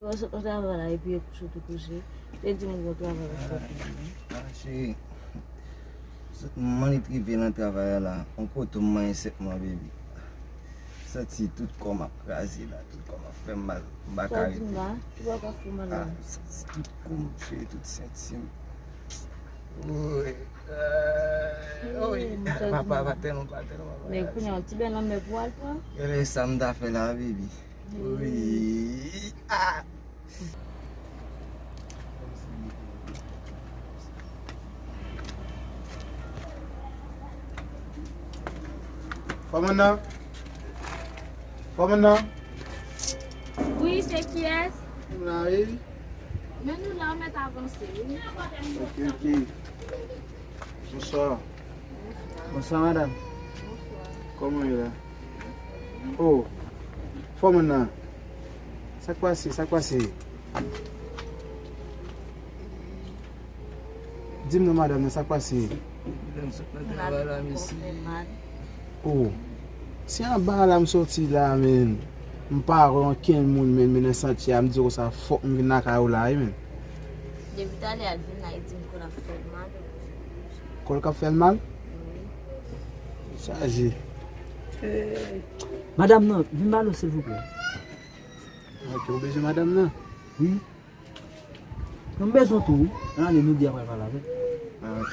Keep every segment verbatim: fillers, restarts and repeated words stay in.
Ou sot nan travay la epi yo kouche tou kouche. Te di m bon travay la fè pou mwen. Ah, cheri. Sot mwen rive nan travay la, on kote m manyen sèt mwa, baby. Santi tout kò m ap kraze la, tout kò m ap fè m mal, m pa ka rete. Sa w di m la? Ki bò w ap fè w mal la? Ah, santi tout kou m, cheri, tout senti m. Woy. Woy. Papa, pa tèlman, pa tèlman, papa. Men kounye a, yon ti bèl lanmè pou w al pran. Gade sa m ta fè la, baby. Wi. Ah! Fòm nan? Fòm nan? Wi, se kiyès? Nou la, wi. Men nou la, ou mèt avanse, wi. Ok, ok. Bonswa. Bonswa, madanm. Kòman w ye la? Oh, fò moun nan. Sa k pase? Sa k pase? Di m non, madanm nan, sa k pase? Madanm sot nan travay la, mesye. Oh, se anba la m soti la, men m pa wè okenn moun, men, men nan santye a, m di konsa, fòk m vin lakay ou la, wi, men. Depi talè a l vin la, li di m kò l ap fè l mal. Kò l k ap fè l mal? Wi. Chaje. Madanm nan, vin ba nou, silvouplè. Ok, ou bezwen madanm nan? Wi. Nou bezwen tou, wi. Ann ale, nou di apre pale avè l. Ah, ok.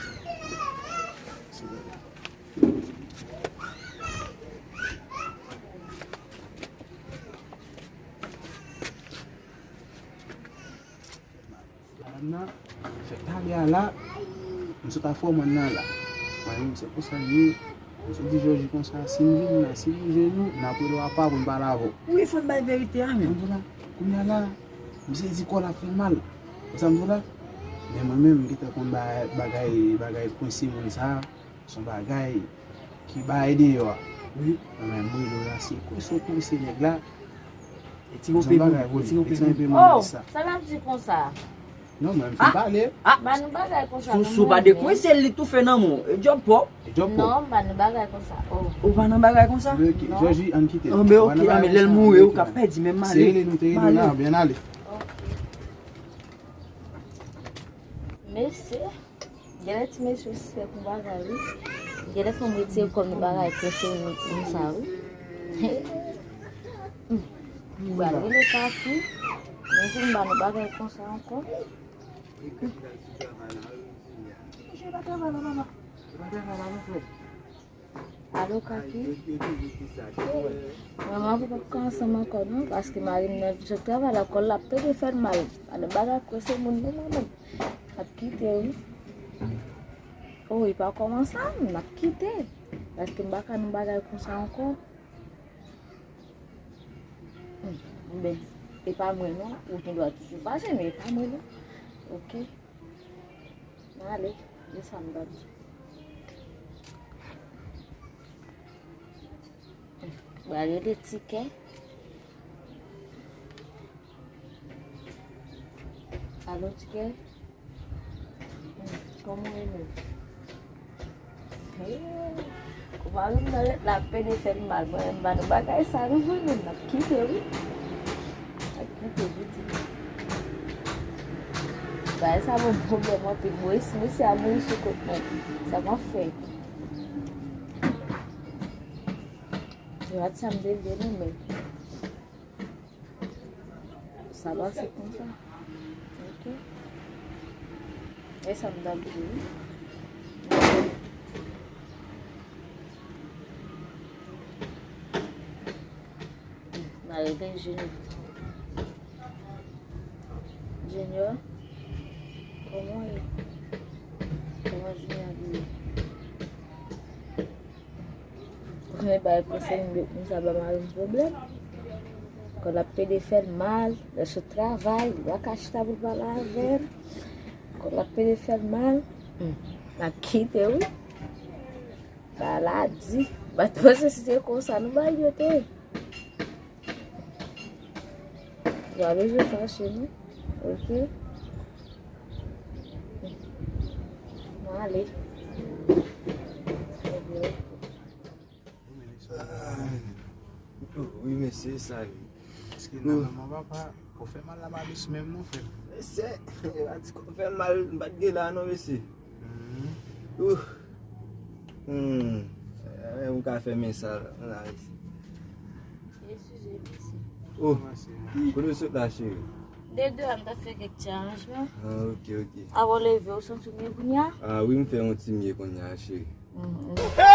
Madanm nan, fè talè a la, m sot a fòm nan la. Mwen menm, se konsa l ye. M sot di Jòji konsa, si m vin la, si m jwenn ou, n ap rele w apa pou m pale avè w. Wi, fò n bay verite a, men. Kounye a la, misye di kò l ap fè l mal. Ou sa m di w la? Men mwen menm, m gentan konn ba-, bagay, bagay kwense moun sa a. Se yon bagay ki bay deyò a. Wi. Mwen menm, m rele w la, se kwense w kwense nèg la. E ti yon pe moun, e ti yon pe moun. Oh, sa l ap di konsa? Non, mwen, m fin pale. Ah, ba nou bagay konsa, non. Sou pa de kwense, li toufe nan mwen. E djòb pa w. E djòb pa w. Non, ba nou bagay konsa. Oh. Ou pa nan bagay konsa? Ok, Jòji, ann kite l. Anben, ok, anben, lè l mouri, ou ka pèdi, men m ale. Se rele nou te rele w la, anben, ann ale. Ok. Mesye. Genlè ti mesye sispèk yon bagay, wi. Genlè fò m retire kò m nan bagay kwense moun sa, wi. M pral rele Kaki. Men pou m ba nou bagay konsa ankò. Alo, Kaki. Mwen, mwen poko ka ansanm ankò, non, paske mari m nan sot travay la, kò l ap pede fè l mal. Gade bagay kwense moun, non, mwen menm. N ap kite, wi. Oh, li pa kòmanse, n ap kite. Paske m pa ka nan bagay konsa ankò. Hmm, men, e pa mwen, non. Ou gen dwa toujou fache, men e pa mwen, non. Ok. Mwen ale, men sa m t ap di. Mwen rele Tikè. Alo, Tikè? Hmm, kòman w ye menm? Hey, ou pa menm nan ret la, pede fè m mal. Mwen menm, m pa nan bagay sa, non, mwen menm, n ap kite, wi. N ap kite, wi, Tikè. Bagay sa ban m pwoblèm anpil. Moris, mesye a mouri sou kont mwen. Sa m ap fè? Yo, a ti sa m te vle, non, men. Sa pase konsa. Ok. E sa m t ap di, wi. M a rele Junior. Junior, kòman w ye? Kòman Junior ap ye? Ou konnen bagay konsèy m, moun sa ba mari m pwoblèm. Kò l ap pede fè l mal, lè l sot travay, li pa ka chita pou l pale avè m. Kò l ap pede fè l mal. Hmm. N ap kite, wi. Bagay la di. M pa t panse si se konsa, non, bagay yo te ye. Ou pa bezwen fache, non. Ok? Mwen ale. Wi, mesye, sa li. Èske nan manman papa? Kò fè mal la pa dous menm non, frè. Mesye, e pa ti kò fè mal, m pa t gen la non, mesye. Ouh. Hmm. Eh, m ka fèmen sa la, la, mesye. Eskize, mesye. Oh, kote w sot la, cheri? De de a, m t ap fè kèk ti aranjman. Ah, ok, ok. Avan w leve, w santi w mye kounye a? Ah wi, m fè yon ti mye kounye a, cheri. Mhm.